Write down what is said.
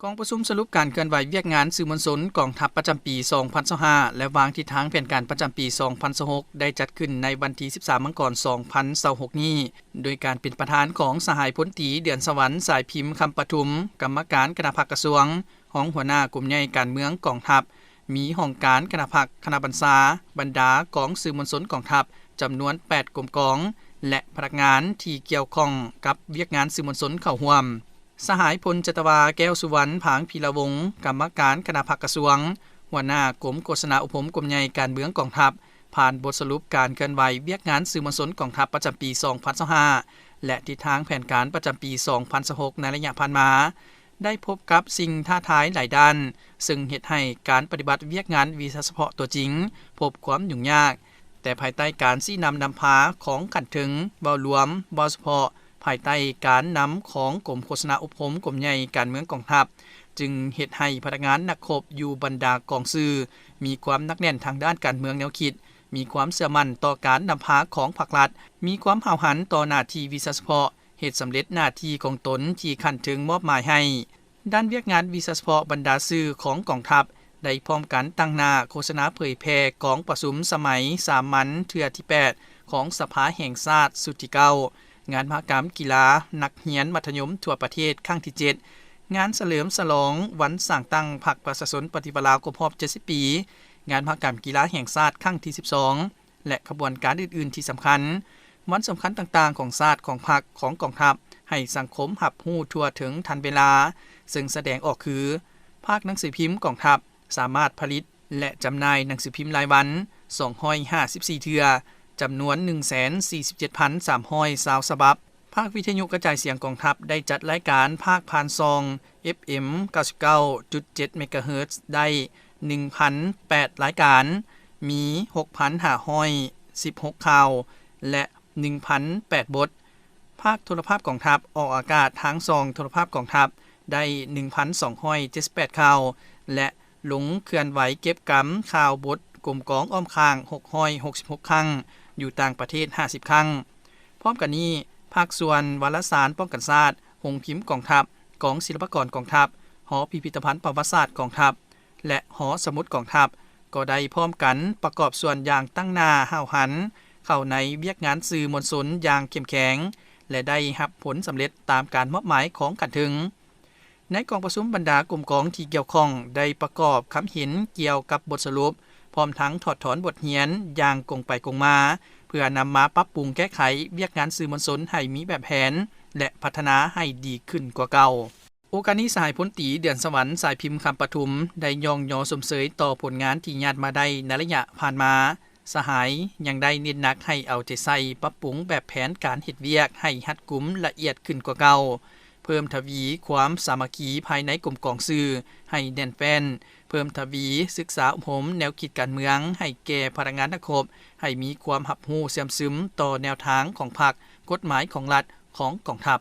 ກອງປະຊຸມສະຫຼຸບການເຄື່ອນໄຫວວຽກງານສື່ມວນຊົນກອງທັບປະຈຳປີສອງພັນຊາວຫ້າ ແລະ ວາງທິດທາງແຜນການປະຈຳປີສອງພັນຊາວຫົກ ໄດ້ຈັດຂຶ້ນໃນວັນທີສິບສາມ ມັງກອນ ສອງພັນຊາວຫົກນີ້ ໂດຍການເປັນປະທານຂອງສະຫາຍພົນຕີ ເດືອນສະຫວັນ ສາຍພິມຄຳປະທຸມ, ກຳມະການຄະນະພັກກະຊວງ, ຮອງຫົວໜ້າກົມໃຫຍ່ການເມືອງກອງທັບ, ມີຫ້ອງການຄະນະພັກ, ຄະນະບັນຊາ, ບັນດາກອງສື່ມວນຊົນກອງທັບ ຈຳນວນແປດກົມກອງ ແລະ ພະນັກງານທີ່ກ່ຽວຂ້ອງກັບວຽກງານສື່ມວນຊົນເຂົ້າຮ່ວມ. ສະຫາຍ ພົນຈັດຕະວາ ແກ້ວສຸວັນ ຜາງພີລະວົງ ກຳມະການຄະນະພັກກະຊວງ, ຫົວໜ້າກົມໂຄສະນາອົບຮົມກົມໃຫຍ່ການເມືອງກອງທັບ ຜ່ານບົດສະຫຼຸບການເຄື່ອນໄຫວວຽກງານສື່ມວນຊົນກອງທັບປະຈຳປີສອງພັນຊາວຫ້າ ແລະ ທິດທາງແຜນການປະຈຳປີສອງພັນຊາວຫົກ ໃນໄລຍະຜ່ານມາ ໄດ້ພົບກັບສິ່ງທ້າທາຍຫຼາຍດ້ານ, ເຊິ່ງເຮັດໃຫ້ການປະຕິບັດວຽກງານວິຊາສະເພາະຕົວຈິງ ພົບຄວາມຫຍຸ້ງຍາກ, ແຕ່ພາຍໃຕ້ການຊີ້ນຳນຳພາຂອງຂັ້ນເທິງ, ເວົ້າລວມ, ເວົ້າສະເພາະ, ພາຍໃຕ້ການນຳຂອງກົມໂຄສະນາອົບຮົມກົມໃຫຍ່ການເມືອງກອງທັບ ຈຶ່ງເຮັດໃຫ້ພະນັກງານນັກຮົບຢູ່ບັນດາກອງຊື່ ມີຄວາມໜັກແໜ້ນທາງດ້ານການເມືອງແນວຄິດ, ມີຄວາມເຊື່ອໝັ້ນຕໍ່ການນຳພາຂອງພັກລັດ, ມີຄວາມຫ້າວຫັນຕໍ່ໜ້າທີ່ວິຊາສະເພາະ, ເຮັດສຳເລັດໜ້າທີ່ຂອງຕົນທີ່ຂັ້ນເທິງມອບໝາຍໃຫ້. ດ້ານວຽກງານວິຊາສະເພາະບັນດາສື່ຂອງກອງທັບ ໄດ້ພ້ອມກັນຕັ້ງໜ້າໂຄສະນາເຜີຍແຜ່ກອງປະຊຸມສະໄໝສາມັນເທື່ອທີແປດ ຂອງສະພາແຫ່ງຊາດຊຸດທີເກົ້າ, ງານມະຫະກຳກິລານັກຮຽນມັດທະຍົມທົ່ວປະເທດຄັ້ງທີເຈັດ, ງານສະເຫຼີມສະຫຼອງວັນສ້າງຕັ້ງພັກປະຊາຊົນປະຕິວັດລາວຄົບຮອບເຈັດສິບປີ, ງານມະຫະກຳກິລາແຫ່ງຊາດຄັ້ງທີສິບສອງ ແລະ ຂະບວນການອື່ນໆທີ່ສຳຄັນ, ວັນສຳຄັນຕ່າງໆຂອງຊາດ, ຂອງພັກ, ຂອງກອງທັບ ໃຫ້ສັງຄົມຮັບຮູ້ທົ່ວເຖິງທັນເວລາ, ເຊິ່ງສະແດງອອກຄື ພາກໜັງສືພິມກອງທັບສາມາດຜະລິດ ແລະ ຈຳໜ່າຍໜັງສືພິມລາຍວັນສອງຮ້ອຍຫ້າສິບສີ່ເທື່ອ, ຈຳນວນໜຶ່ງແສນສີ່ສິບເຈັດພັນສາມຮ້ອຍຊາວສະບັບ. ພາກວິທະຍຸກະຈາຍສຽງກອງທັບໄດ້ຈັດລາຍການພາກຜ່ານຊ່ອງ ເອັຟເອັມ ເກົ້າສິບເກົ້າຈຸດເຈັດເມກາເຮີດ ໄດ້ໜຶ່ງພັນແປດລາຍການ, ມີຫົກພັນຫ້າຮ້ອຍສິບຫົກຂ່າວ ແລະ ໜຶ່ງພັນແປດບົດ. ພາກໂທລະພາບກອງທັບອອກອາກາດທາງຊ່ອງໂທລະພາບກອງທັບໄດ້ໜຶ່ງພັນສອງຮ້ອຍເຈັດສິບແປດຂ່າວ ແລະ ລົງເຄື່ອນໄຫວເກັບກຳຂ່າວບົດກົມກອງອ້ອມຂ້າງຫົກຮ້ອຍຫົກສິບຫົກຄັ້ງ, ຢູ່ຕ່າງປະເທດຫ້າສິບຄັ້ງ. ພ້ອມກັນນີ້, ພາກສ່ວນວາລະສານປ້ອງກັນຊາດ, ໂຮງພິມກອງທັບ, ກອງສິລະປາກອນກອງທັບ, ຫໍພິພິທະພັນປະຫວັດສາດກອງທັບ ແລະ ຫໍສະໝຸດກອງທັບ ກໍໄດ້ພ້ອມກັນປະກອບສ່ວນຢ່າງຕັ້ງໜ້າຫ້າວຫັນ ເຂົ້າໃນວຽກງານສື່ມວນຊົນຢ່າງເຂັ້ມແຂງ ແລະ ໄດ້ຮັບຜົນສຳເລັດຕາມການມອບໝາຍຂອງຂັ້ນເທິງ. ໃນກອງປະຊຸມ, ບັນດາກົມກອງທີ່ກ່ຽວຂ້ອງໄດ້ປະກອບຄຳເຫັນກ່ຽວກັບບົດສະຫຼຸບ, ພ້ອມທັງຖອດຖອນບົດຮຽນຢ່າງກົງໄປກົງມາ, ເພື່ອນຳມາປັບປຸງແກ້ໄຂວຽກງານສື່ມວນຊົນໃຫ້ມີແບບແຜນ ແລະ ພັດທະນາໃຫ້ດີຂຶ້ນກວ່າເກົ່າ. ໂອກາດນີ້, ສະຫາຍພົນຕີ ເດືອນສະຫວັນ ສາຍພິມຄຳປະທຸມ ໄດ້ຍ້ອງຍໍຊົມເຊີຍຕໍ່ຜົນງານທີ່ຍາດມາໄດ້ໃນໄລຍະຜ່ານມາ. ສະຫາຍຍັງໄດ້ເນັ້ນໜັກໃຫ້ເອົາໃຈໃສ່ປັບປຸງແບບແຜນການເຮັດວຽກໃຫ້ຮັດກຸມລະອຽດຂຶ້ນກວ່າເກົ່າ, ເພີ່ມທະວີຄວາມສາມັກຄີພາຍໃນກົມກອງຊື່ໃຫ້ແໜ້ນແຟ້ນ, ເພີ່ມທະວີສຶກສາອົບຮົມແນວຄິດການເມືອງໃຫ້ແກ່ພະນັກງານນັກຮົບ ໃຫ້ມີຄວາມຮັບຮູ້ເຊື່ອມຊຶມຕໍ່ແນວທາງຂອງພັກ, ກົດໝາຍຂອງລັດ, ຂອງກອງທັບ.